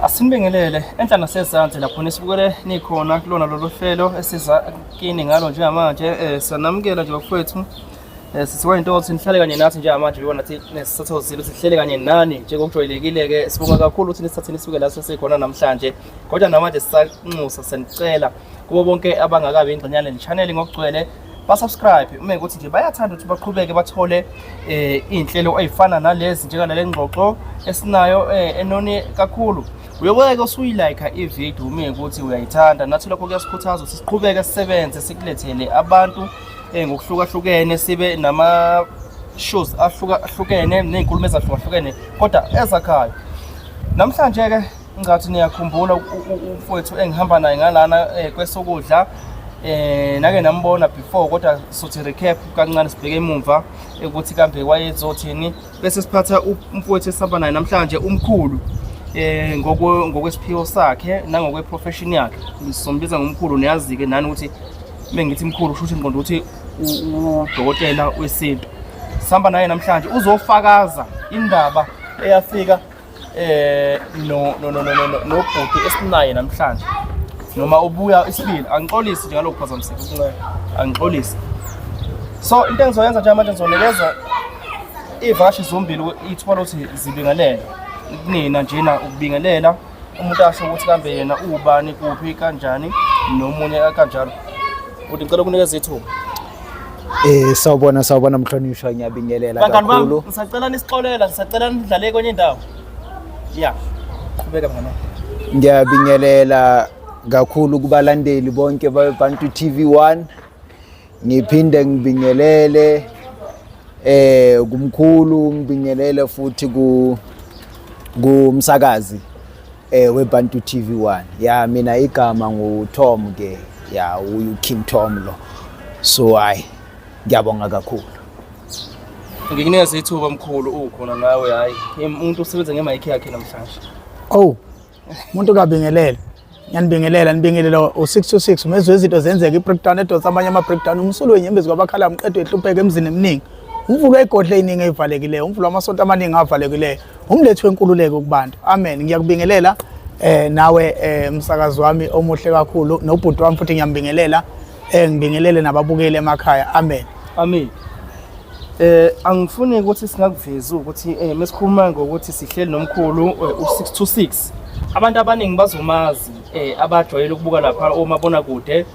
Asinibingelele enhla nasezansi lapho nisibukele nikhona kulona lolu hlelo esiza kini ngalo njengamanje sanamukela nje bafowethu. Sithi kwayintokozo nihlale kanye nathi njengamanje njengoba nathi sisathokozile ukuthi sihlele kanye nani njengokujwayelekile-ke. Sibonga kakhulu ukuthi nisithathe nisuke la sesikhona namhlanje, kodwa namanje sisanxusa senicela kubo bonke abangakabi ingxenye yale channel ngokugcwele ba-subscribe uma ukuthi nje bayathanda ukuthi baqhubeke bathole iy'nhlelo ey'fana nalezi njengalale ngxoxo esinayo enoni kakhulu. Uyobeke usuyilike ividiyo uma ukuthi uyayithanda, nathi lokho kuyasikhuthaza ukuthi siqhubeke sisebenze sikulethele abantu ngokuhlukahlukene, sibe nama-shows ahlukahlukene ney'nkulumo ezahlukahlukene kodwa ezakhayo. Namhlanje-ke ngathi niyakhumbula umfowethu engihamba naye ngalana kwesokudla, nake nambona before, kodwa sothi recap kancane sibheke emumva ukuthi kambe wayezothini, bese siphatha umfowethu esihamba naye namhlanje umkhulu ngokwesiphiwo sakhe nangokwe-profession yakhe. Sizombiza ngomkhulu, niyazi-ke nani ukuthi mengithi mkhulu kusho ukuthi ngiqonda ukuthi udokotela wesintu. Sihamba naye namhlanje uzofakaza indaba eyafika no no no no no nobhuti esinaye namhlanje, noma ubuya isibili. Angixolisi nje ngalokhu phazamiseka ukuncela, angixolisi. So into engizoyenza njengamanje, ngizonikeza iy'vakashi zombili ithuba lokuthi zibingelele kunina njena, ukubingelela umuntu asho ukuthi kambe yena uwubani, kuphi, kanjani, nomunye kanjalo. Uthi ngicela ukunikeza ithuba. Sawubona, sawubona mhlonishwa, ngiyabingelela Bangani bami, kakhulu. ngisacela nisixolela, ngisacela nidlale kwenye indawo. Ya, qhubeka mngani wami. Ngiyabingelela kakhulu kubalandeli bonke baBantu TV1. Ngiphinde ngibingelele kumkhulu, ngibingelele futhi ku kumsakazi weBantu TV1. Ya, mina igama nguTom ke. Ya, uyu King Tom lo. So hayi, ngiyabonga kakhulu. Ngikunikeza ithuba mkhulu, ukhona nawe. Hayi, umuntu usebenza nge-mic yakhe namhlanje. Oh, umuntu kabingelele. Ngiyanibingelela, nibingelela u-626 umezwe izinto zenzeka i-breakdown edonsa amanye ama-breakdown, umsulo wenyembezi kwabakhala, umqedo ehlupheka emzini eminingi, umvulo wegodlo ey'ningi ey'valekileyo, umvulo wamasonto amaningi avalekileyo, umlethi wenkululeko kubantu. Amen. Ngiyakubingelela nawe msakazi wami omuhle kakhulu, nobhuti wami futhi ngiyambingelela, ngibingelele nababukeli emakhaya. Amen. Amen. Angifuni ukuthi singakuvezi ukuthi mesikhuluma ngokuthi sihleli nomkhulu u626, abantu abaningi bazomazi abajwayele ukubuka lapha omabonakude.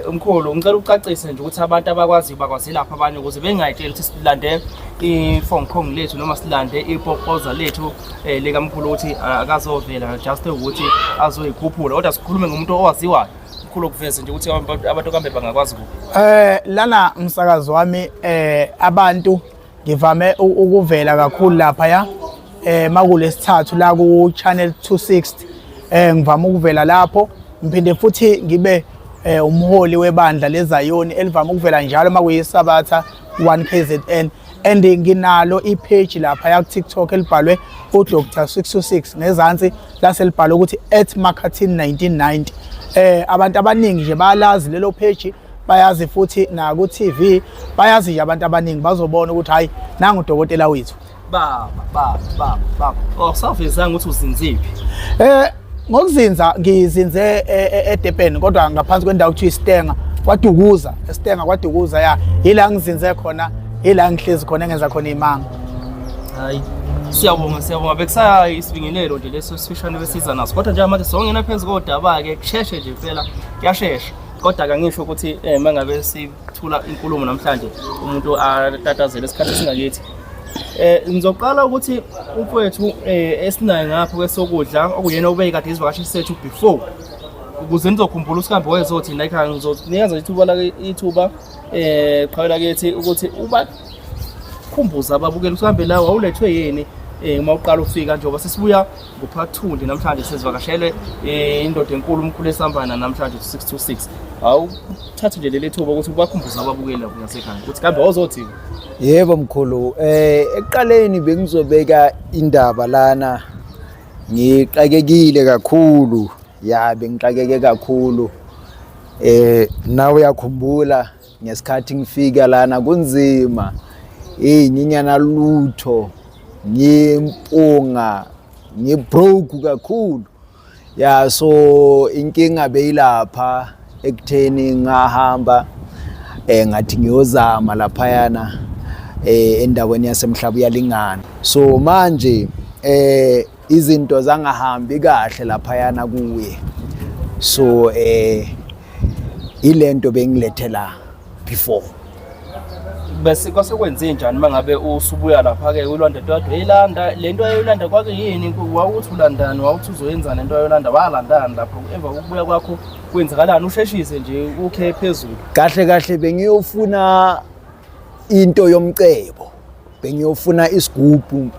Umkhulu, ngicela ucacise nje ukuthi abantu abakwaziyo bakwazi lapha abanye, ukuze bengayitsheli ukuthi silande iFong lethu noma silande ipopoza lethu likamkhulu ukuthi akazovela just ukuthi azoyikhuphula, kodwa sikhulume ngomuntu owaziwayo. Mkhulu, ukuveze nje ukuthi abantu kambe bangakwazi kuphi. Lana msakazi wami, abantu ngivame ukuvela kakhulu lapha ya makulesithathu la ku channel 260, ngivame ukuvela lapho. Ngiphinde futhi ngibe umholi webandla leZayoni elivame ukuvela njalo makuyisabatha 1 KZN, and nginalo i-page lapha ya ku TikTok elibhalwe uDr 626, ngezansi laselibhalwe ukuthi @Makhathini 1990. Abantu abaningi nje bayalazi lelo page, bayazi futhi na ku TV bayazi nje. Abantu abaningi bazobona ukuthi hayi, nangu udokotela wethu. Baba, baba, baba, baba, awusavezanga ukuthi uzinziphi? Ngokuzinza ngizinze eDurban, kodwa ngaphansi kwendawo kuthiwa iStanger kwaDukuza, eStanger kwaDukuza. Ya, yila ngizinze khona, yila ngihlezi khona, engenza khona imanga. Hayi, siyabonga, siyabonga. Bekusaya isibingelelo nje leso sifishane besiza naso, kodwa njengamanje songena phezu kodaba-ke, kusheshe nje phela, kuyashesha. Kodwa kangisho ukuthi mangabe sithula inkulumo namhlanje umuntu atatazele isikhathi esingakithi. Ngizoqala ukuthi umfowethu esinaye ngapha kwesokudla, okuyena obekade isivakashi sethu before, ukuze nizokhumbula ukuthi kambe wayezothi la ekhaya. Ngizonikeza ithuba la, ithuba qhawe lakithi, ukuthi uba khumbuza ababukeli ukuthi kambe la wawulethwe yini uma uqala ufika, njengoba sesibuya ngo-part 2 nje namhlanje sesivakashele indoda enkulu, umkhulu esambana namhlanje 626. Awuthathe nje leli thuba ukuthi ubakhumbuze ababukeli lapho ngasekhaya ukuthi kambe wawuzothini. Yebo mkhulu, ekuqaleni bengizobeka indaba lana, ngixakekile kakhulu. Ya, bengixakeke kakhulu. Nawe uyakhumbula ngesikhathi ngifika lana kunzima. Hey, nginyana lutho, ngimpunga. Ngibroke kakhulu. Ya, so inkinga beyilapha ekutheni ngahamba ngathi ngiyozama laphayana endaweni yasemhlaba uyalingana. So manje izinto zangahambi kahle laphayana kuye. So ilento bengilethe la before. Bese kwase kwenze njani mangabe usubuya lapha ke ulanda into kade uyilanda, le nto ayolanda kwake yini? Wawuthi ulandani, wawuthi uzoyenzani into ayolanda, walandani lapho emva kokubuya kwakho, kwenzakalani? Usheshise nje ukhe phezulu. Kahle kahle bengiyofuna into yomcebo, bengiyofuna isigubhu,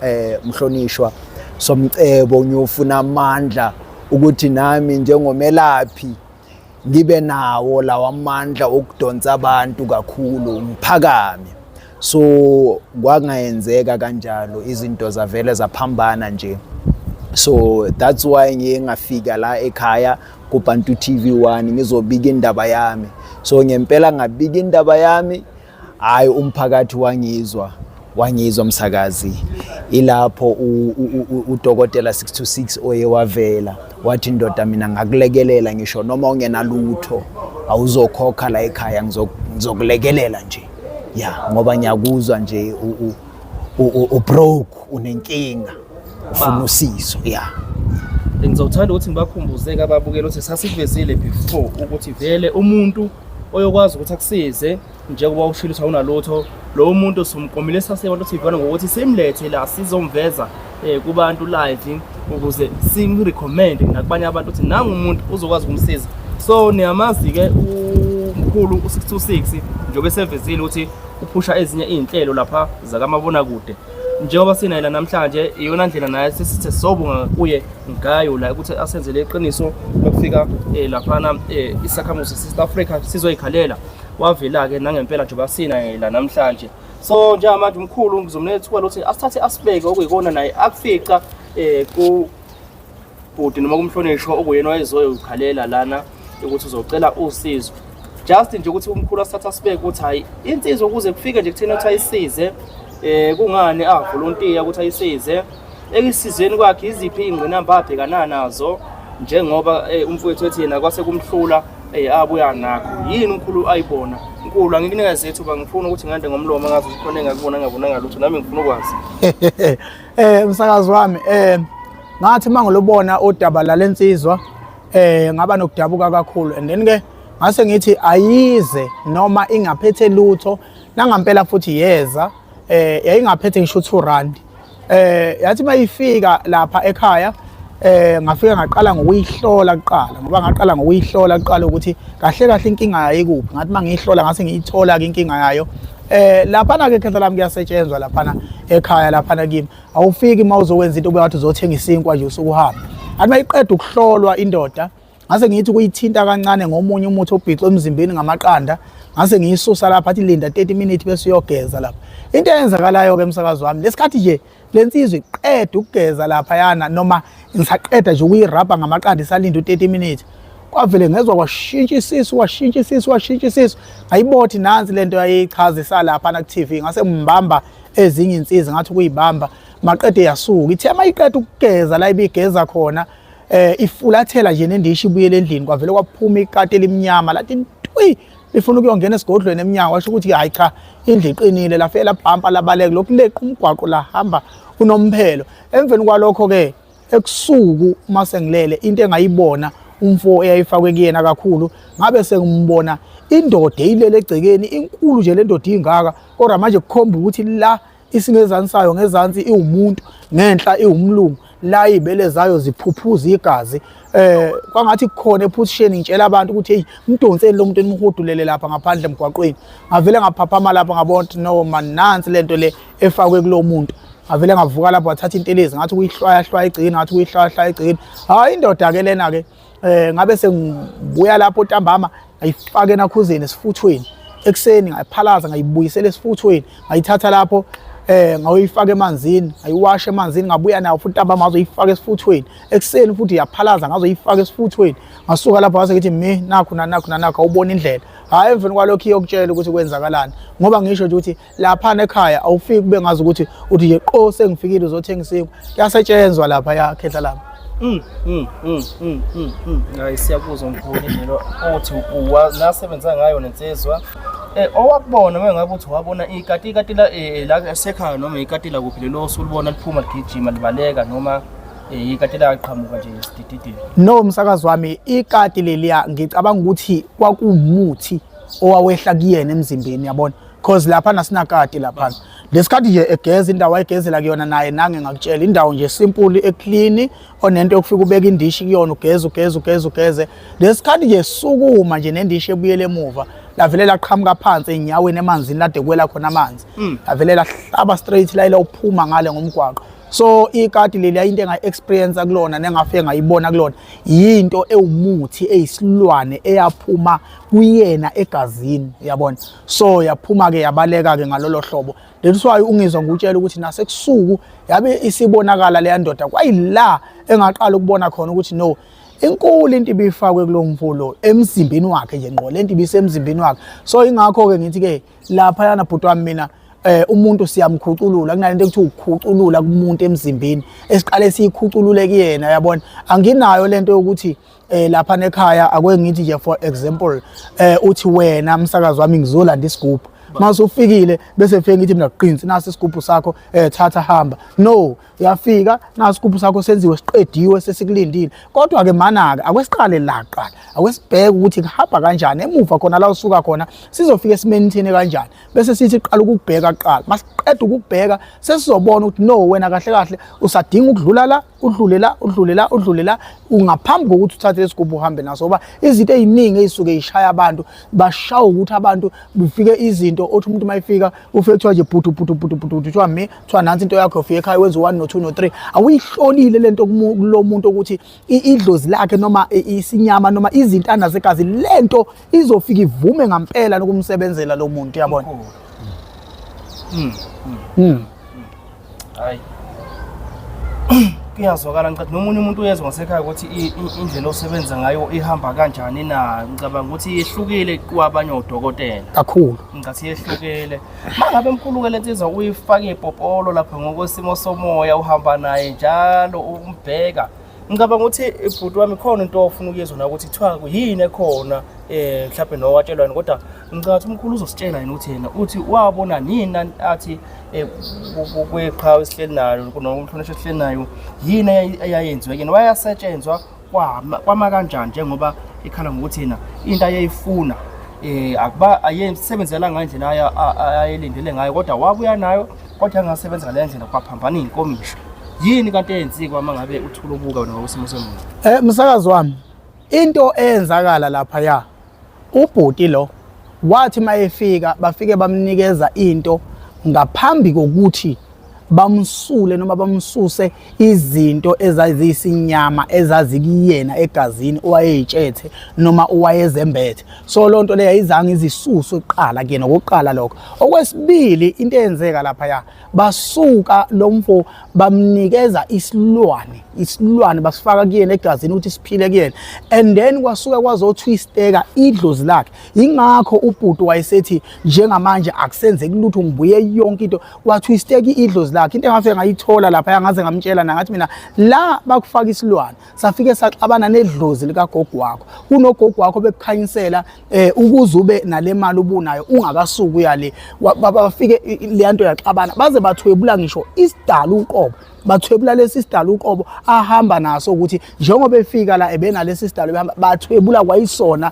mhlonishwa, somcebo. Ngiyofuna amandla ukuthi nami njengomelaphi ngibe nawo lawa amandla okudonsa abantu kakhulu, ngiphakame. So kwangayenzeka kanjalo, izinto zavele zaphambana nje. So that's why ngiye ngafika la ekhaya kuBantu TV 1 ngizobika indaba yami. So ngempela ngabika indaba yami, hayi, umphakathi wangizwa, wangizwa msakazi. Ilapho udokotela 626 oye wavela wathi, "Ndoda, mina ngakulekelela ngisho noma ungenalutho, awuzokhokha la ekhaya, ngizokulekelela nje, ya, ngoba ngiyakuzwa nje u-broke, unenkinga, ufuna usizo." Ya. Ngizothanda ukuthi ngibakhumbuze-ke ababukeli ukuthi sasikuvezile before ukuthi vele umuntu oyokwazi ukuthi akusize, njengoba ushilo ukuthi awunalutho, lowo muntu sumqomile sasebantu sivana ngokuthi simlethe la sizomveza kubantu live ukuze simrecommend nakubanye abantu ukuthi nangu umuntu uzokwazi ukumsiza. So niyamazi-ke umkhulu u-626, njengoba esevezile ukuthi uphusha ezinye iy'nhlelo lapha zakamabonakude. Njengoba sinaye la namhlanje, iyona ndlela naye sesithe sobonga kuye ngayo la ukuthi asenzele iqiniso lokufika laphana isakhamuzi se-South Africa sizoyikhalela. Wavela-ke nangempela njengoba sinaye la namhlanje. So njengamanje umkhulu ngizomnika ithuba lokuthi asithathe asibeke okuyikona naye akufica ku bhuti noma kumhlonishwa okuyena wayezoyikhalela lana ukuthi uzocela usizo. Just nje ukuthi umkhulu asithathe asibeke ukuthi hayi, insizwa ukuze kufike nje kuthina ukuthi ayisize, kungani avolontiya ukuthi ayisize, ekusizeni kwakhe iziphi iy'ngqinamba abhekana nazo, njengoba umfowethu ethi yena kwase kumhlula abuya nakho, yini umkhulu ayibona. Mkhulu, angikunikeze ithuba, ngifuna ukuthi ngande ngomlomo ngazi ukuthi khona engakubona ngingabonanga lutho, nami ngifuna ukwazi. Msakazi wami, ngathi mangilubona udaba lalensizwa ngaba nokudabuka kakhulu, and then ke ngase ngithi ayize noma ingaphethe lutho. Nangampela futhi yeza, yayingaphethe ngisho 2 rand. Yathi mayifika lapha ekhaya, ngafika ngaqala ngokuyihlola kuqala, ngoba ngaqala ngokuyihlola kuqala ukuthi kahle kahle inkinga yayo ikuphi. Ngathi mangiyihlola ngase ngiyithola ke inkinga yayo. Laphana ke, khehla lami, kuyasetshenzwa laphana ekhaya laphana kimi. Awufiki uma uzokwenza into kube uzothenga isinkwa nje usuke uhamba. Athi mayiqeda ukuhlolwa indoda, ngase ngithi kuyithinta kancane ngomunye umuthi obhicwe emzimbeni ngamaqanda, ngase ngiyisusa lapha, athi linda 30 minutes bese uyogeza lapha. Into eyenzakalayo ke, emsakazi wami, lesikhathi nje lensizwa iqeda ukugeza lapha yana, noma ngisaqeda nje ukuyirabha ngamaqanda isalinda u30 minutes, kwavele ngezwa kwashintsha isisu, kwashintsha isisu, kwashintsha isisu. Ngayibothi nansi lento yayichazisa lapha na ku TV. Ngase ngibamba ezinye insizwa, ngathi ukuyibamba maqede yasuka. Ithe mayiqeda ukugeza la ibigeza khona, ifulathela nje nendishi ibuyele endlini, kwavele kwaphuma ikati elimnyama, lathi ntwi lifuna ukuyongena esigodlweni eminyango. Washo ukuthi hayi cha, indlu iqinile. Lafike labhampa labaleka lokhu leqa umgwaqo lahamba unomphelo. Emveni kwalokho ke, ekusuku uma sengilele, into engayibona umfo eyayifakwe kuyena kakhulu, ngabe sengimbona indoda eyilele egcekeni, inkulu nje le ndoda ingaka, kodwa manje kukhomba ukuthi la isingezansi sayo ngezansi iwumuntu, ngenhla iwumlungu, la izibele zayo ziphuphuza igazi, kwangathi kukhona ephusisheni. Ngitshela abantu ukuthi hey, mdonseni lo muntu enimhudulele lapha ngaphandle emgwaqweni. Ngavele ngaphaphama lapha, ngabona ukuthi no man, nansi lento le efakwe kulo muntu. Ngavele ngavuka lapho, wathatha intelezi, ngathi kuyihlwaya hlwaya egcikeni, ngathi kuyihlwaya hlwaya egcikeni. Hayi, indoda ke lena ke. Ngabe sengibuya lapho ntambama, ngayifaka enakhuzeni, esifuthweni. Ekuseni ngayiphalaza, ngayibuyisela esifuthweni, ngayithatha lapho. Ngayoyifaka emanzini, ngayiwasha emanzini, ngabuya nayo futhi ntambama ngazoyifaka esifuthweni. Ekuseni futhi yaphalaza ngazoyifaka esifuthweni. Ngasuka lapho ngase ngithi mi nakhu nanakhu nanakhu, awubona indlela. Hhayi, emveni kwalokho iyokutshela ukuthi kwenzakalani, ngoba ngisho nje ukuthi laphana ekhaya awufiki kube ngazi ukuthi uthi nje qo sengifikile uzothenga isinkwa. Kuyasetshenzwa lapha ya khehla lami. Hayi, siyakuzwa mkhulu indlela othi nasebenza ngayo nensizwa. Owakubona uma ngabe uthi wabona ikati, ikati la la esekhaya noma ikati la kuphi lelo osulibona liphuma ligijima libaleka, noma ikati laqhamuka nje esidididini? No, msakazi wami, ikati leliya ngicabanga ukuthi kwakuwumuthi owawehla kuyena emzimbeni, yabona, cause laphana sinakati laphana. Lesikhathi nje egeza indawo ayigezela kuyona naye, nange ngakutshela indawo nje simple eclean, onento yokufika ubeka indishi kuyona, ugeze ugeze ugeze ugeze. Lesikhathi nje sukuma nje nendishi ebuyele emuva, lavele laqhamuka phansi enyaweni emanzini lade kwela khona amanzi, lavele lahlaba straight layela uphuma ngale ngomgwaqo. So ikati leli into engayi-experience kulona nengafike ngayibona kulona yinto ewumuthi eyisilwane eyaphuma kuyena egazini, yabona. So yaphuma-ke yabaleka-ke ngalolo hlobo. That's why ungizwa ngikutshela ukuthi nasekusuku yabe isibonakala leya ndoda, kwayila engaqala ukubona khona ukuthi no, inkulu into ibifakwe kulo mfo lo emzimbeni wakhe nje ngqo, lento ibisemzimbeni wakhe. So ingakho-ke ngithi-ke laphayana bhuti wami mina, umuntu siyamkhuculula, kunalento ekuthiwa ukukhuculula kumuntu emzimbeni esiqale siyikhuculule kuyena, yabona. Anginayo lento yokuthi lapha nekhaya ake ngithi nje for example, uthi wena msakazi wami ngizolanda isigubhu, mase ufikile bese fike ngithi mina qinsi nasi isigubhu sakho, thatha hamba. No, uyafika nasi isigubhu sakho senziwe siqediwe sesikulindile. Kodwa ke mana ke akwesiqale la kuqala, akwesibheke ukuthi kuhamba kanjani emuva khona la usuka khona, sizofika esimenithini kanjani, bese sithi qala ukubheka kuqala. Masiqeda ukubheka sesizobona ukuthi no, wena kahle kahle usadinga ukudlula la, udlule la, udlule la, udlule la, ungaphambi kokuthi uthathe lesigubhu uhambe naso. Ngoba izinto ey'ningi ey'suke y'shaya abantu, bashawa ukuthi abantu bufike izinto othi umuntu mayefika ufike kuthiwa nje bhutu bhutu bhutu bhutu, kuthiwa mi kuthiwa nansi into yakho, ufike ekhaya wenza u-1 no-2 no-3, awuyihlolile lento kulo muntu ukuthi idlozi lakhe noma isinyama noma izinto anazo egazi, lento izofika ivume ngampela nokumsebenzela lo muntu, yabona. Hayi, kuyazwakala. Ngicathi nomunye umuntu uyezwa ngasekhaya ukuthi indlela osebenza ngayo ihamba kanjani na. Ngicabanga ukuthi yehlukile kwabanye odokotela. Kakhulu. Ngicathi yehlukile. Mangabe mkhulu-ke le nsizwa uyifake ipopolo lapha ngokwesimo somoya, uhamba naye njalo umbheka, ngicabanga ukuthi ibhuti wami khona into ofuna ukuyizwa na ukuthi kuthiwa yini ekhona, mhlawumbe nowatshelwa yena, kodwa ngicabanga ukuthi umkhulu uzositshela yena ukuthi yena uthi wabona nini athi kweqhawe esihleli nayo nomhlonishwa esihleli nayo, yini eyayenziwe kuyena, wayasetshenzwa kwama kanjani, njengoba ekhala ngokuthi yena into ayeyifuna akuba ayesebenzela ngendlela ayelindele ngayo, kodwa wabuya nayo kodwa angasebenza ngale ndlela, kwaphambana iy'nkomisho. Yini kanti eyenzikwa uma ngabe uthula ubuka wena ngokwesimo semoya? Msakazi wami, into eyenzakala lapha ya ubhuti lo wathi mayefika bafike bamnikeza into ngaphambi kokuthi bamsule noma bamsuse izinto ezaziyisinyama ezazikuyena egazini owayeyitshethe noma owayezembethe. So lonto leyo ayizange izisuswe kuqala kuyena, okokuqala lokho. Okwesibili, into eyenzeka lapha ya basuka lo mfo bamnikeza isilwane, isilwane basifaka kuyena egazini ukuthi siphile kuyena, and then kwasuka kwazothwisteka idlozi lakhe. Ingakho ubhuti wayesethi njengamanje akusenzeki lutho, ngibuye yonke into kwathwisteka idlozi lakhe. Into engafike ngayithola lapha, ngaze ngamtshela nangathi mina la bakufaka isilwane safike saxabana nedlozi likagogo wakho, kunogogo wakho bekukhanyisela ukuze ube nale mali ubunayo ungakasuki uyale, bafike leya nto yaxabana, baze bathwebula ngisho isidala uqobo, bathwebula lesi sidalo uqobo ahamba naso, ukuthi njengoba efika la ebenalesi sidalo behamba bathwebula kwayisona,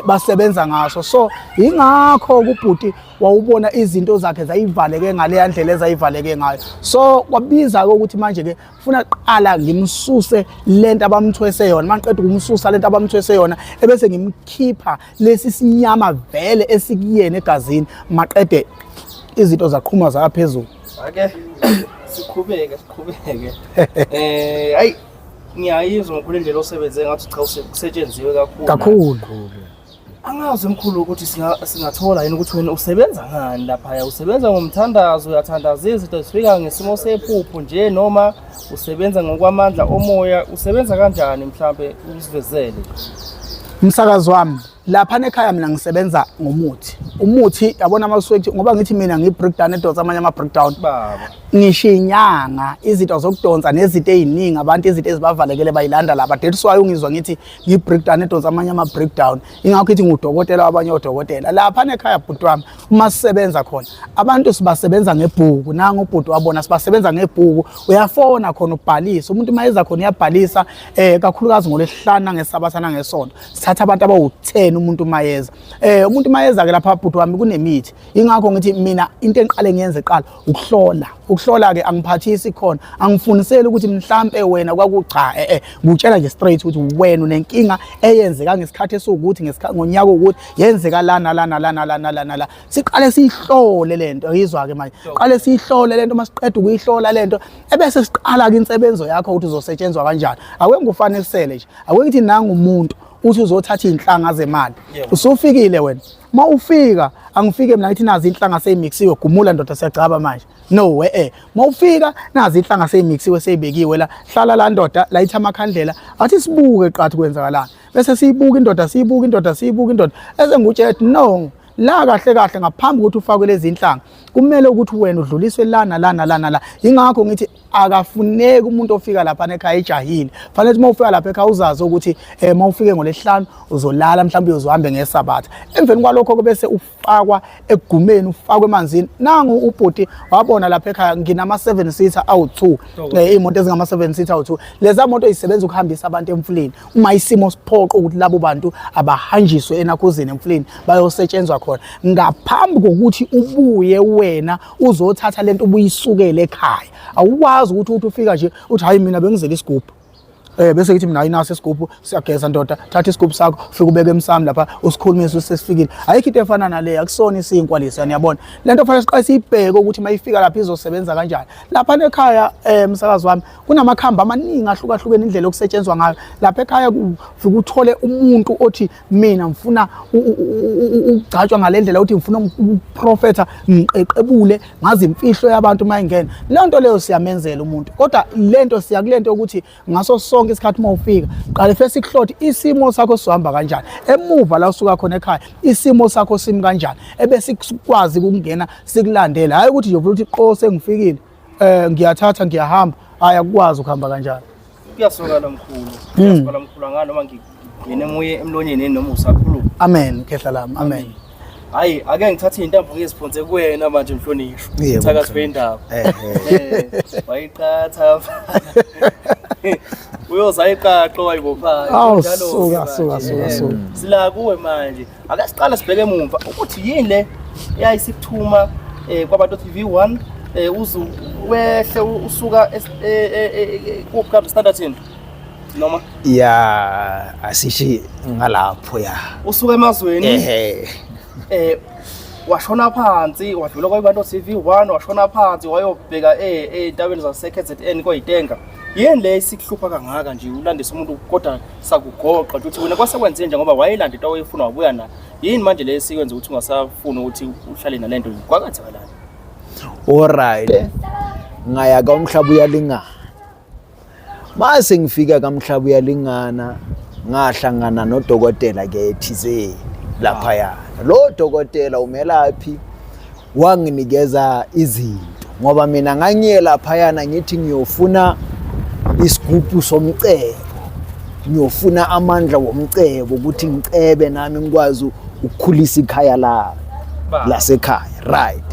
basebenza ngaso. So ingakho kubhuti wawubona izinto zakhe zayivaleke ngale ndlela ezayivaleke ngayo. So kwabiza ke ukuthi manje ke funa qala ngimsuse lento abamthwese yona, mangiqeda ukumsusa lento abamthwese yona ebese ngimkhipha lesi sinyama vele esikuyena egazini, maqede izinto zaqhuma zaya phezulu. Ake siqhubeke siqhubeke. Ayi, ngiyayizwa ngokhulu indlela osebenze ngathi, cha, usetshenziwe kakhulu. Kakhulu. Angazi mkhulu ukuthi singathola yini ukuthi wena usebenza ngani laphaya, usebenza ngomthandazo, uyathandaza izinto zifika ngesimo sephupho nje, noma usebenza ngokwamandla omoya, usebenza kanjani mhlambe usivezele? Msakazi wami, lapha ekhaya mina ngisebenza ngomuthi. Umuthi yabona amasuke ngoba ngithi mina ngi-breakdown edonsa amanye ama-breakdown. Baba. Ngisho inyanga izinto zokudonsa nezinto eziningi abantu izinto ezibavalekele bayilanda lapha. That's why ungizwa ngithi ngi-breakdown edonsa amanye ama-breakdown. Ingakho ithi ngudokotela wabanye odokotela. Lapha ekhaya bhuti wami uma sisebenza khona abantu sibasebenza ngebhuku, nangu ubhuti wabona sibasebenza ngebhuku, uyafona khona ubhalisa umuntu uma eza khona uyabhalisa kakhulukazi ngolwesihlanu nangesabatha nangesonto sithatha abantu abawu-10 umuntu uma yeza. Umuntu uma yeza ke lapha bhuti wami kunemithi, ingakho ngithi mina into engiqale ngiyenze kuqala ukuhlola. Ukuhlola ke angiphathisi khona, angifuniseli ukuthi mhlambe wena kwakucha ngikutshela nje straight ukuthi wena unenkinga eyenzeka ngesikhathi esiwukuthi ngonyaka ukuthi yenzeka lana lana lana lana lana la. Siqale siyihlole lento, uyizwa ke manje, qale siyihlole lento, masiqeda ukuyihlola lento ebese siqala ke insebenzo yakho ukuthi uzosetshenzwa kanjani. Ake ngikufanekisele nje, ake ngithi nangu umuntu uthi uzothatha izinhlanga zemali, usufikile wena, uma ufika angifike mina ngithi nazi inhlanga seyimixiwe, gumula ndoda siyagcaba manje, no uma ufika nazi inhlanga seyimixiwe seyibekiwe la, hlala la ndoda, layitha amakhandlela, athi sibuke qathu kwenzakalani, bese siyibuka indoda, siyibuka indoda, siyibuka indoda, ese ngikutshela no la kahle kahle ngaphambi kokuthi ufakwe lezi inhlanga kumele ukuthi wena udluliswe lana lana lana la. Ingakho ngithi akafuneki umuntu ofika lapha ekhaya ejahile, fanele ukuthi uma ufika lapha ekhaya uzazi ukuthi uma ufike ngolesihlanu uzolala mhlawumbe uyozohambe ngesabatha, emveni kwalokho bese ufakwa egumeni, ufakwe emanzini. Nangu ubhuti wabona lapha ekhaya nginama 7 seater awu2, iy'moto ezingama 7 seater awu2, leza moto zisebenza ukuhambisa abantu emfuleni uma isimo siphoqa ukuthi labo bantu abahanjiswe enakhuzeni emfuleni bayosetshenzwa khona, ngaphambi kokuthi ubuye wena uzothatha lento ubuyisukele ekhaya. Awukwazi ukuthi uthi ufika nje uthi hayi mina bengizele isigubhu, bese ngithi mina ayinaso isigubhu, siyageza ndoda, thatha isigubhu sakho ufike ubeke emsamo lapha usikhulumise usesifikile. Ayikho into efana nale, akusona isinkwa lesi, niyabona lento fanele siqale siyibheke ukuthi mayifika lapha izosebenza kanjani. Lapha ekhaya msakazi wami kunamakhambi amaningi ahlukahlukene indlela yokusetshenzwa ngayo. Lapha ekhaya ufike uthole umuntu othi mina ngifuna ukugcatshwa ngale ndlela, uthi ngifuna ukuprofetha ngiqeqebule ngazi imfihlo yabantu mayingena. Leyo nto leyo siyamenzela umuntu, kodwa lento siya kulento ukuthi ngaso sonke isikhathi uma ufika qale first sikuhlothe isimo sakho sizohamba kanjani, emuva la usuka khona ekhaya isimo sakho simi kanjani, ebese sikwazi ukungena sikulandele. Hayi ukuthi nje uvula uthi qo sengifikile ngiyathatha ngiyahamba, hayi akukwazi ukuhamba kanjalo. Kuyasokala mkhulu, kuyasokala mkhulu, angani noma ngingene emuye emlonyeni noma usakhuluma. Amen khehla lami, amen. Hayi ake ngithathe intambo ngiziphonse kuwena manje mhlonishwa, mthakathi wendaba. Wayiqatha uyoza iqaqo wayibophayo. Awu suka suka suka suka. Sila kuwe manje. Ake siqale sibheke emumva ukuthi yini le eyayisikuthuma kwabantu TV1 uzu wehle usuka ku Standerton noma ya asishi ngalapho ya usuka emazweni washona phansi wadlula kwabantu TV1 washona phansi wayobheka entabeni zase KZN koyitenga. Yini le isikuhlupha kangaka nje ulandisa umuntu kodwa sakugoqa ukuthi wena kwasekwenze nje ngoba wayelanda into oyifuna wabuya na. Yini manje le sikwenza ukuthi ungasafuni ukuthi uhlale nalento kwakwenzakalani? Alright, ngaya kaMhlaba uyalingana. Mase ngifika kaMhlaba uyalingana ngahlangana nodokotela ke thizeni laphaya. Lo dokotela umelaphi wanginikeza izinto ngoba mina ngangiye laphayana ngithi ngiyofuna isigubhu somcebo, ngiyofuna amandla womcebo ukuthi ngicebe nami ngikwazi ukukhulisa ikhaya lami lasekhaya, right?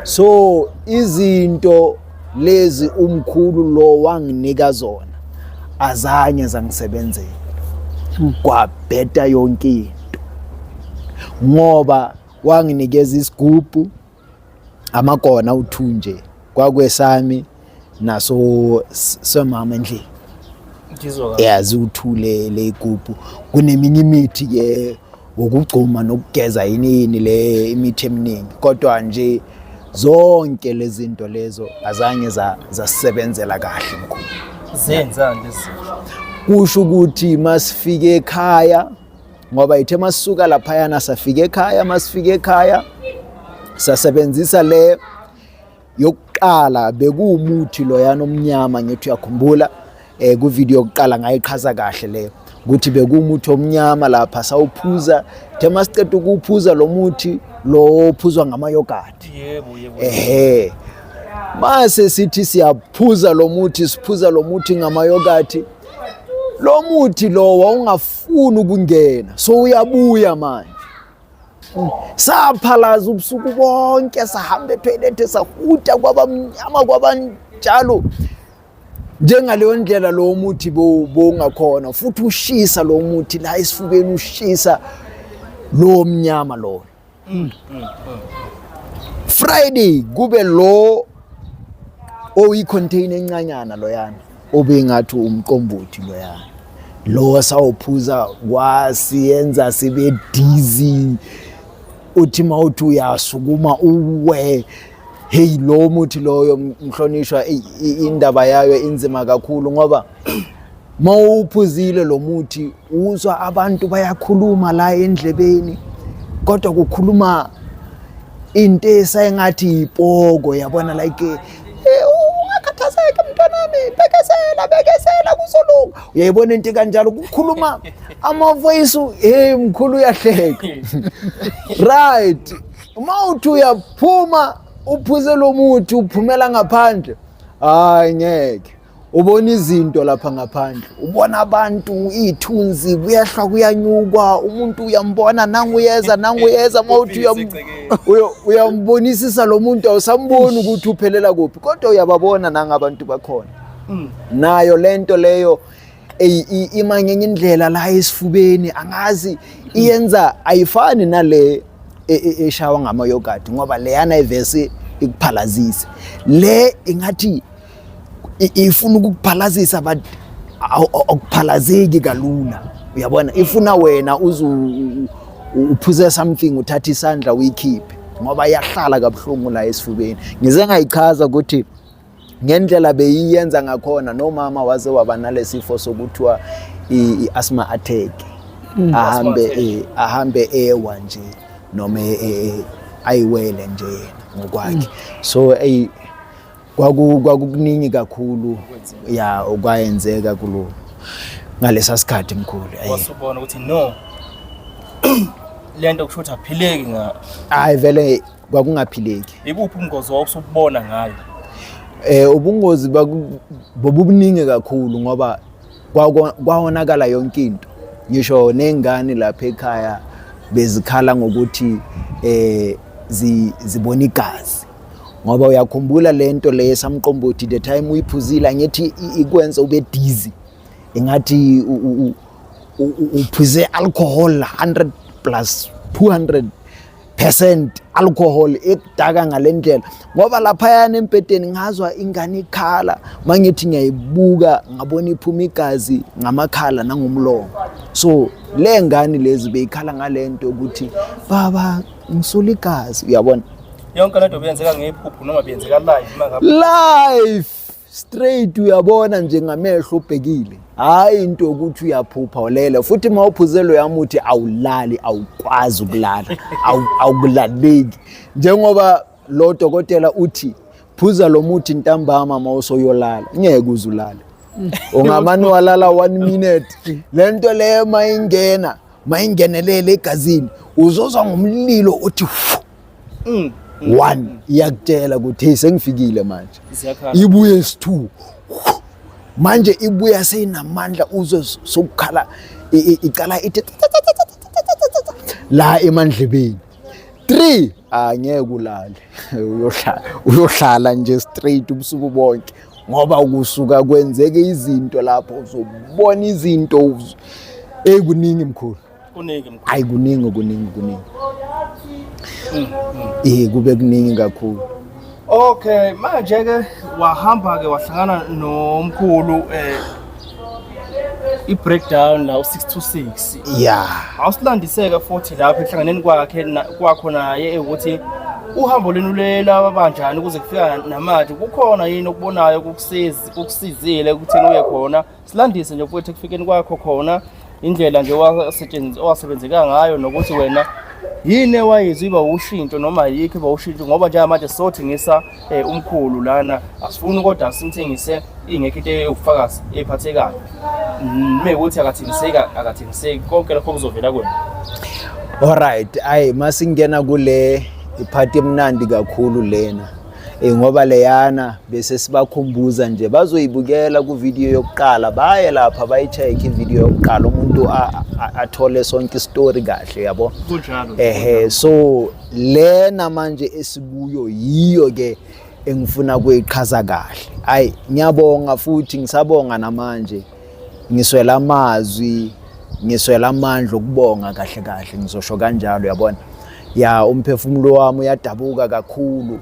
So izinto lezi umkhulu lo wanginika zona azange zangisebenzela, kwabheda yonke into ngoba wanginikeza isigubhu amakona uthunje kwakwesami naso semama endlini. Yazi uthule le igubhu kuneminye imithi ke wokugcuma nokugeza yini le imithi eminingi, kodwa nje zonke lezi zinto lezo azange zasebenzela kahle mkhulu. Zenzani lezi? Kusho ukuthi masifike ekhaya Ngoba ithe masisuka laphayana safika ekhaya, masifika ekhaya sasebenzisa le yokuqala, bekuwumuthi loyana omnyama, ngithi uyakhumbula ku video yokuqala ngayichaza kahle leyo ukuthi bekuwumuthi omnyama lapha sawuphuza. The masiqeda ukuwuphuza lo muthi lo ophuzwa ngama-yogurt. Yebo yebo. Ehe, mase sithi siyaphuza lo muthi, siphuza lo muthi ngama-yogurt, lo muthi lo wawungafuni ukungena, so uyabuya manje. Saphalaza ubusuku bonke, sahamba ethoyilethe, sahuta, kwaba mnyama, kwaba njalo njengaleyo ndlela lo muthi bowungakhona futhi ushisa lo muthi la esifubeni, ushisa lo mnyama lo. Friday kube lo oyi-container encanyana loyana obengathi umqombothi loyana, lo sawuphuza kwasiyenza sibe dizzy, uthi mawuthi uyasukuma uwe. Hey, lo muthi loyo mhlonishwa, indaba yayo inzima kakhulu, ngoba mawuphuzile lo muthi uzwa abantu bayakhuluma la endlebeni, kodwa kukhuluma into esengathi ipoko, yabona, like ungakhathazeki mntwanami, bekezela, bekezela, kuzolunga, uyayibona into kanjalo, kukhuluma ama-voice. Hey mkhulu, uyahleka, right? Uma uthi uyaphuma uphuze lo muthi, uphumela ngaphandle, hayi ngeke, ubona izinto lapha ngaphandle, ubona abantu, iy'thunzi, kuyahlwa kuyanyukwa, umuntu uyambona nanguyeza nanguyeza, uma uthi uyambonisisa lo muntu awusamboni ukuthi uphelela kuphi, kodwa uyababona nangabantu bakhona. Nayo lento leyo ima ngenye indlela la esifubeni, angazi iyenza ayifani nale eshawa ngama-yogurt, ngoba leyana ivese ikuphalazise, le ingathi ifuna ukukuphalazisa but akuphalazeki kalula, uyabona, ifuna wena uze uphuze something, uthathe isandla uyikhiphe, ngoba iyahlala kabuhlungu la esifubeni. Ngize ngayichaza ukuthi ngendlela beyiyenza ngakhona nomama waze waba nalesifo sokuthiwa i-asthma attack, ahambe ahambe ewa nje noma ayiwele nje yena ngokwakhe. So ey, kwakukuningi kakhulu ya okwayenzeka kulo ngalesa sikhathi, mkhulu. Wasubona ukuthi no, lento kusho ukuthi aphileki nga Hayi, vele kwakungaphileki. Ibuphi ubungozi wawusubona ngayo? Ubungozi bobubuningi kakhulu, ngoba kwawonakala yonke into, ngisho nengane lapha ekhaya bezikhala ngokuthi zibona igazi, ngoba uyakhumbula lento le samqombothi, the time uyiphuzile angithi ikwenza ube dizzy, ingathi uphuze alcohol 100 plus 200% alcohol, ekudaka ngalendlela. Ngoba laphayana empeteni ngazwa ingane ikhala, mangithi ngiyayibuka ngabona iphuma igazi ngamakhala nangomlomo. So le ngane lezi beyikhala ngalento ukuthi baba ngisula igazi, uyabona. Yonke lento beyenzeka ngephupho noma beyenzeka live uma ngabe? Live straight, uyabona nje ngamehlo ubhekile, hayi into yokuthi uyaphupha ulele. Futhi uma uphuzelo yamuthi awulali, awukwazi ukulala, awukulaleki, njengoba lo dokotela uthi phuza lo muthi ntambama uma usoyolala, ngeke uze ulale, ungamane walala one minute. Lento leyo mayingena, mayingenelele egazini, uzozwa ngomlilo uthi fu one, iyakutshela ukuthi hey, sengifikile manje. Ziyakhala. Ibuye s2 manje, ibuya seyinamandla, uzwe sokukhala, icala ithi la emandlebeni 3, angeke ulale, uyohlala, uyohlala nje straight ubusuku bonke, ngoba kusuka kwenzeke izinto lapho, uzobona izinto ekuningi mkhulu. Kuningi, mkhulu. Hayi, kuningi, kuningi, kuningi, kube kuningi kakhulu. Okay, manje ke wahamba ke wahlangana nomkhulu i-breakdown la u626. Ya. Awusilandiseke futhi lapho ehlanganeni kwakhe kwakho naye ukuthi uhambo lwenu lela banjani ukuze kufika namanje, kukhona yini okubonayo kukusizile ukutheni uye khona? Silandise nje futhi ekufikeni kwakho khona. Indlela nje owasetshenziswa owasebenzeka ngayo nokuthi wena yini ewayizwa iba ushintsho noma yikho iba ushintsho, ngoba njengamanje sothengisa umkhulu lana, asifuni kodwa simthengise ingekho into ewubufakazi ephathekayo. Mekuthi akathengiseki, akathengiseki, konke lokho kuzovela kuwena. Alright, ayi masingena kule iphathi emnandi kakhulu lena. Ngoba leyana bese sibakhumbuza nje bazoyibukela ku video yokuqala, baye lapha bayi-check i-video yokuqala, umuntu athole sonke istory kahle, yabo. Kunjalo. Ehe, so lena manje esikuyo yiyo ke engifuna kuyichaza kahle. Ayi ngiyabonga futhi ngisabonga namanje, ngiswela amazwi, ngiswela amandla okubonga kahle kahle, ngizosho kanjalo, yabona. Ya, umphefumulo wami uyadabuka kakhulu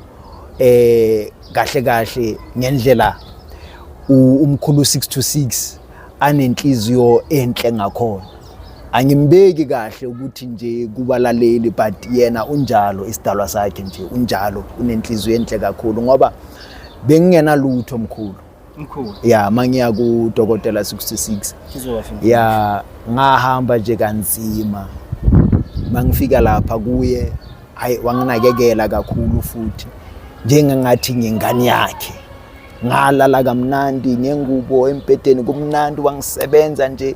kahle kahle ngendlela umkhulu 626 anenhliziyo enhle ngakhona. Angimbeki kahle ukuthi nje kubalaleli, but yena unjalo, isidalwa sakhe nje unjalo, unenhliziyo enhle kakhulu, ngoba bengingenalutho mkhulu. Mkhulu. Ya, mangiya ku dokotela 66. Kizwa kahle. Ya, ngahamba nje kanzima, mangifika lapha kuye, hayi wanginakekela kakhulu futhi njengangathi ngingane yakhe. Ngalala kamnandi ngengubo embhedeni kumnandi, wangisebenza nje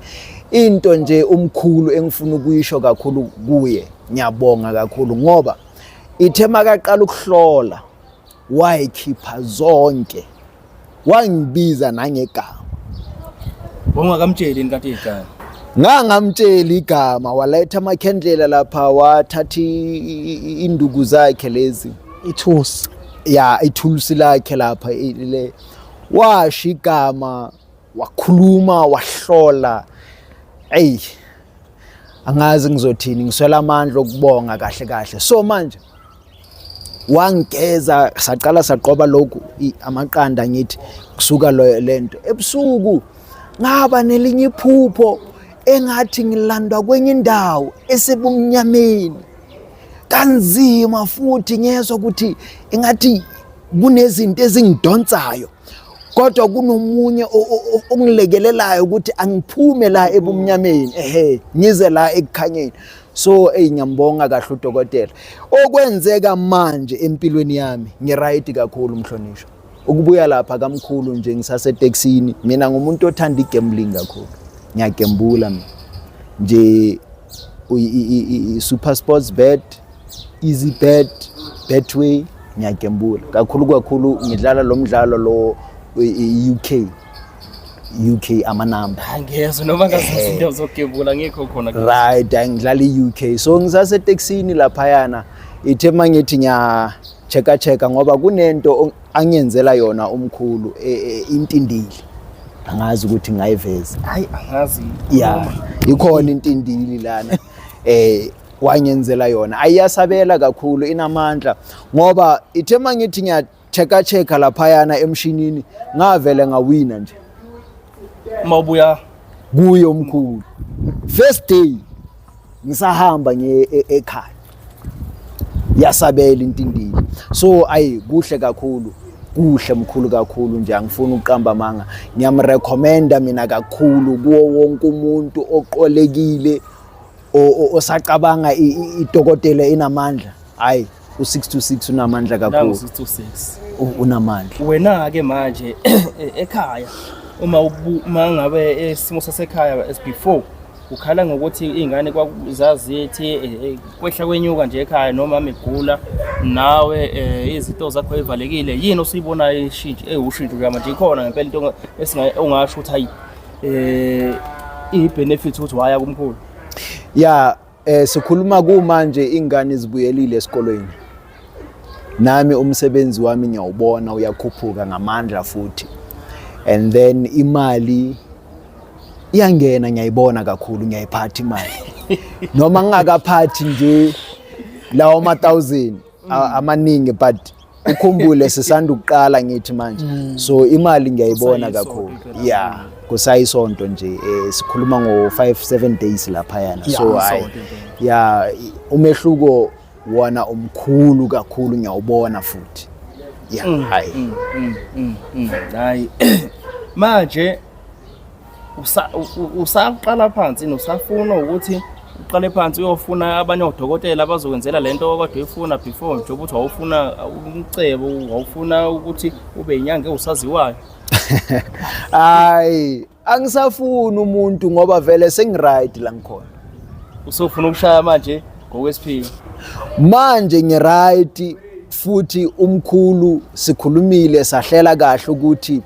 into nje umkhulu engifuna ukuyisho kakhulu kuye, ngiyabonga kakhulu ngoba ithe makaqala ukuhlola wayikhipha zonke, wangibiza nangegama. Wawungakamtsheli yini kanti igama? Ngangamtsheli igama, waletha amakhendlela lapha, wathatha induku zakhe lezi, ithusi, ya, ithulusi lakhe lapha le, washo igama, wakhuluma, wahlola. Ey, angazi ngizothini, ngiswela amandla okubonga kahle kahle. So manje wangigeza, saqala saqoba lokhu amaqanda, ngithi kusuka lento. Ebusuku ngaba nelinye iphupho engathi ngilandwa kwenye indawo esebumnyameni kanzima, futhi ngezwa ukuthi engathi kunezinto ezingidonsayo, kodwa kunomunye ongilekelelayo ukuthi angiphume la ebumnyameni, ehe, ngize la ekukhanyeni. So ey, ngiyambonga kahle udokotela. Okwenzeka manje empilweni yami, ngiright kakhulu mhlonishwa. Ukubuya lapha kamkhulu nje ngisasetekisini, mina ngumuntu othanda igambling kakhulu, ngiyagembula mina nje, super sports bet, easy bet, betway, ngiyagembula kakhulu kakhulu. Ngidlala lo mdlalo lo UK, UK amanamba. Angiyezwa noma ngazi izinto zokugembula, ngikho khona. Right, angidlala i-UK. So ngisasetekisini laphayana, ithe mangithi ngiya checka checka ngoba kunento angiyenzela yona umkhulu, intindili, angazi ukuthi ngayiveza. Hayi, angazi. Ya, ikhona intindili lana wangenzela yona, ayiyasabela kakhulu, inamandla, ngoba ithe mangithi ngiya checka checka laphayana emshinini, ngavele ngawina nje. Uma ubuya kuye umkhulu, first day ngisahamba ngiye ekhaya, yasabela intindili. So ayi kuhle kakhulu, kuhle mkhulu kakhulu nje, angifuni ukuqamba amanga, ngiyamrecommenda mina kakhulu kuwo wonke umuntu oqolekile osacabanga idokotela inamandla. Hayi, u626 unamandla nangu kakhulu. 626. Unamandla. Wena ke manje ekhaya, uma ngabe isimo sasekhaya as before, ukhala ngokuthi iy'ngane zazithi kwehla kwenyuka nje ekhaya noma megula, nawe izinto zakho evalekile, yini osuyibonayo ishintsho ewushintsho nje manje ikhona ngempela into ongasho ukuthi hayi, iyi-benefit ukuthi waya kumkhulu? Ya, sikhuluma kumanje ingane zibuyelile esikolweni, nami umsebenzi wami ngiyawubona uyakhuphuka ngamandla futhi, and then imali iyangena, ngiyayibona kakhulu, ngiyayiphatha imali noma ngingakaphathi nje lawo ma 1000 amaningi, but ukhumbule sisanda ukuqala ngithi manje, so imali ngiyayibona Kusayisonto kakhulu. impela. Ya, kusayisonto nje, sikhuluma ngo 5 7 days laphayana. Ya, So hayi, isonto impela. ya, umehluko wona umkhulu kakhulu, ngiyawubona futhi, ya, hayi. Hayi, manje Usaqala phansi usafuna ukuthi uqale phansi uyofuna abanye odokotela abazokwenzela lento okade uyifuna before, njengoba uthi wawufuna umcebo, wawufuna ukuthi ube inyanga ewusaziwayo? Hayi, angisafuni umuntu ngoba vele sengiright la ngikhona. Usufuna ukushaya manje ngokwesiphilo? Manje ngiright, futhi umkhulu sikhulumile, sahlela kahle ukuthi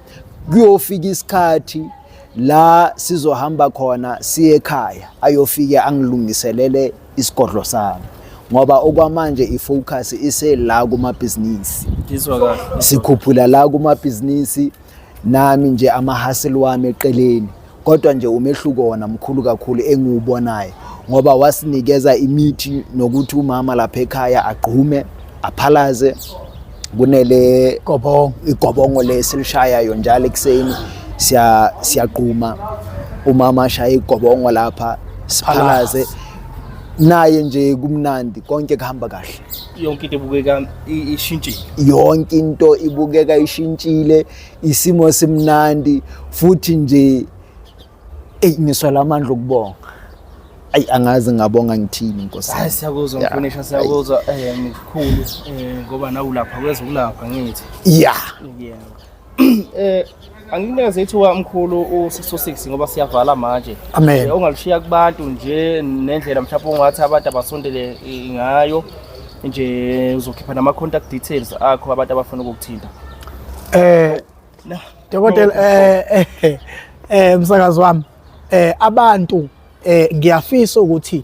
kuyofika isikhathi la sizohamba khona siye ekhaya, ayofike angilungiselele isigodlo sami, ngoba okwamanje ifocus ise la kumabhizinisi. Ngizwa kahle. Sikhuphula la kumabhizinisi, nami nje ama-hustle wami eqeleni, kodwa nje umehluko wona mkhulu kakhulu engiwubonayo, ngoba wasinikeza imithi nokuthi umama lapha ekhaya agqume, aphalaze kunele gobongo. Igobongo lesilishayayo njalo ekuseni, siyaqhuma, umama ashaya igobongo lapha, siphalaze naye nje, kumnandi, konke kuhamba kahle. Yonke into ibukeka ishintshile. Yonke into ibukeka ishintshile, isimo simnandi futhi nje. Eyi, ngiswela amandla okubonga. Ayi, angazi ngabonga ngithini, nkosi. Hayi, siyakuzwa. Mfonisha, siyakuzwa mkhulu, ngoba nawe ulapha kwezokulapha, ngithi. Ya. Yeah. Angikunikeze ithuba mkhulu u626 ngoba siyavala manje. Amen. Ongalishiya kubantu nje nendlela mhlawumbe ongathi abantu abasondele ngayo nje, uzokhipha nama contact details akho abantu abafuna ukukuthinta. Na. Dokotela, msakazi wami, abantu ngiyafisa ukuthi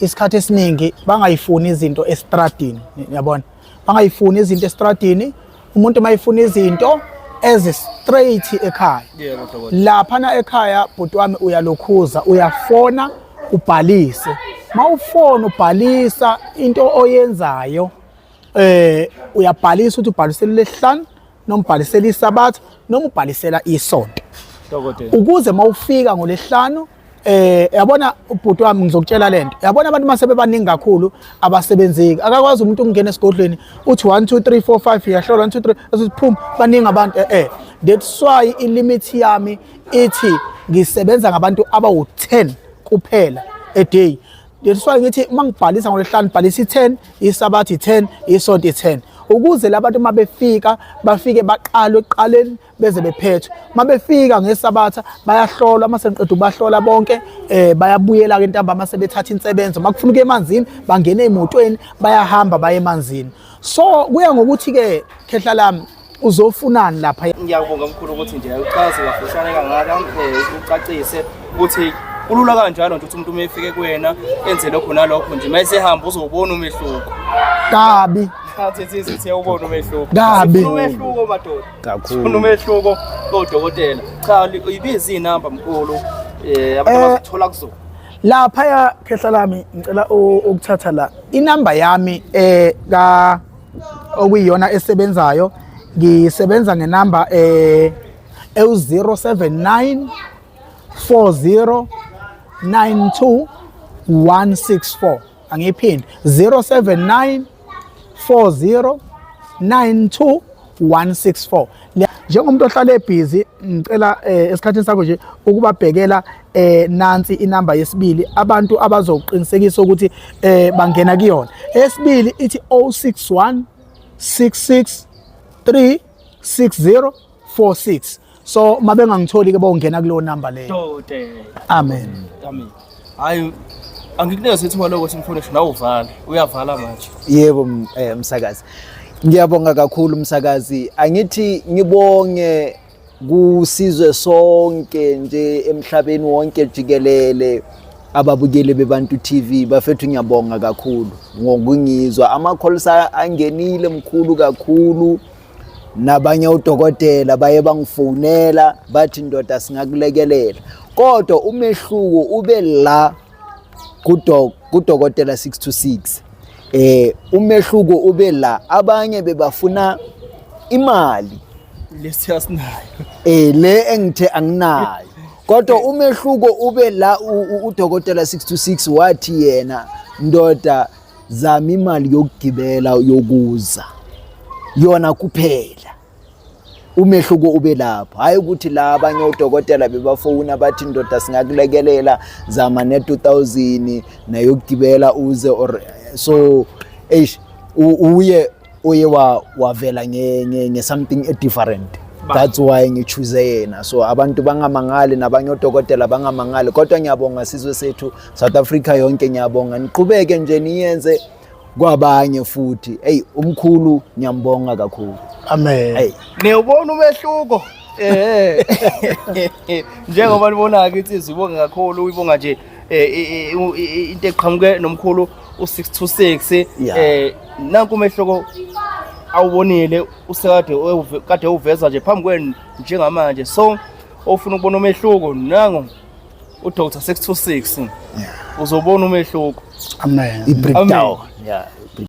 isikhathi esiningi bangayifuni izinto estradini, yabona, bangayifuni izinto estradini. Umuntu mayifuna izinto ezi straight ekhaya. Yebo, dokotela. Laphana ekhaya, bhuti wami, uyalokhuza, uyafona ubhalise. Mawufona ubhalisa into oyenzayo, uyabhalisa ukuthi ubhalisela lesihlanu noma ubhalisela isabatha noma ubhalisela isonto, Dokotela. ukuze mawufika ngolesihlanu, yabona ubhuti wami, ngizokutshela lento, yabona abantu mase bebaningi kakhulu abasebenzeki, akakwazi umuntu ukungena esigodlweni uthi 1 2 3 4 5, iyahlola 1 2 3, asiphuma, baningi abantu. That's why ilimit yami ithi ngisebenza ngabantu abawu-10 kuphela a day. That's why ngithi uma ngibhalisa ngolesihlanu, bhalisa i-10, isabatha i-10, isonto i-10, ukuze labantu uma befika bafike baqalwe ekuqaleni beze bephethwe. Uma befika ngesabatha bayahlolwa, uma sengiqeda ukubahlola bonke, bayabuyela ke ntambama sebethatha insebenzo. Uma kufuna ukuya emanzini, bangena ey'motweni, bayahamba baye emanzini. So kuya ngokuthi ke, khehla lami, uzofunani lapha. Ngiyabonga mkhulu ukuthi nje uchaze kafushane kangaka, ucacise ukuthi kulula kanjalo nje ukuthi umuntu uma efike kuwena enze lokho nalokho nje, uma esehamba uzowubona umehluko. Kabi. Ngathi sithi siyawubona umehluko. Kabi. Sifuna umehluko, madoda. Kakhulu. Sifuna umehluko kodokotela. Cha, ibiza inamba mkhulu, abantu abazothola kuzo. Laphaya, khehla lami, ngicela ukuthatha la inamba yami ka okuyiyona esebenzayo. Ngisebenza ngenamba ewu 079 40 92 164. Angiyiphinde, 079 40 92 164. Njengomuntu ohlala ebhizi, ngicela esikhathini sakho nje ukubabhekela nansi inamba yesibili, abantu abazoqinisekisa ukuthi bangena kuyona. Esibili ithi 061 66 3 60 46. So mabengangitholi ke, bongena kuleyo namba leyo. Dokotela. Amen. Amen. Hayi, angikunikeze ithuba lokuthi mfundisi nawe uvale. Uyavala manje. Yebo, msakazi. Ngiyabonga kakhulu, msakazi. Angithi ngibonge kusizwe sonke nje emhlabeni wonke jikelele, ababukeli beBantu TV bafethu, ngiyabonga kakhulu ngokungizwa. Ama-calls angenile mkhulu kakhulu, nabanye udokotela baye bangifonela bathi, "Ndoda, singakulekelela," kodwa umehluko ube la kudokotela 626. Umehluko ube la, abanye bebafuna imali. Lesi asinayo. Le engithe anginayo, kodwa umehluko ube la, udokotela 626 wathi yena, "Ndoda, zama imali yokugibela yokuza yona kuphela." Umehluko ube lapho, hhayi ukuthi la abanye odokotela bebafowuna bathi, "Ndoda, singakulekelela, zama ne-2000 nayokugibela uze," or so. Eish, uye uye wavela nge something e different. That's why ngi-choose yena. So abantu bangamangali, nabanye odokotela bangamangali, kodwa ngiyabonga sizwe sethu, South Africa yonke, ngiyabonga. Niqhubeke nje niyenze kwabanye futhi. Hey, umkhulu ngiyambonga kakhulu. Amen. Hey. Niyawubona umehluko. Njengoba nibona-ke, insizwa ibonga kakhulu, uyibonga nje into eqhamuke nomkhulu u-626. Nanku umehluko awubonile, usekade kade uveza nje phambi kwenu njengamanje. So ofuna ukubona umehluko, nangu uDr 626, uzobona umehluko. Amen. I-breakdown, yeah.